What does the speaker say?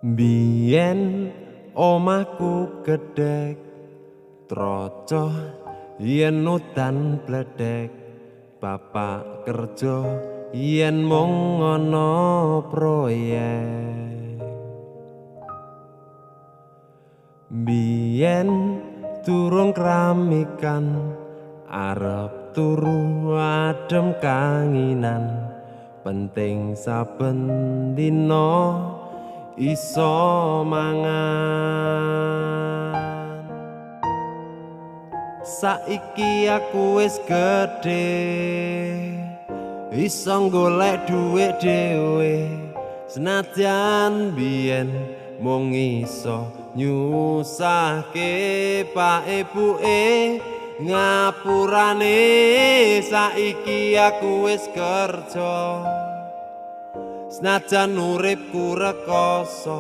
Biyen omahku gedhek, trocoh yen udan bledek, bapak kerja yen mung ana proyek. Biyen durung kramikan, arep turu adem kanginan, penting saben dina iso mangan. Saiki aku wis gedhe, iso golek dhuwit dhewe, senajan biyen mung iso nyusahke pak ibuke. Ngapurane saiki aku wis kerja, senajan uripku rekoso.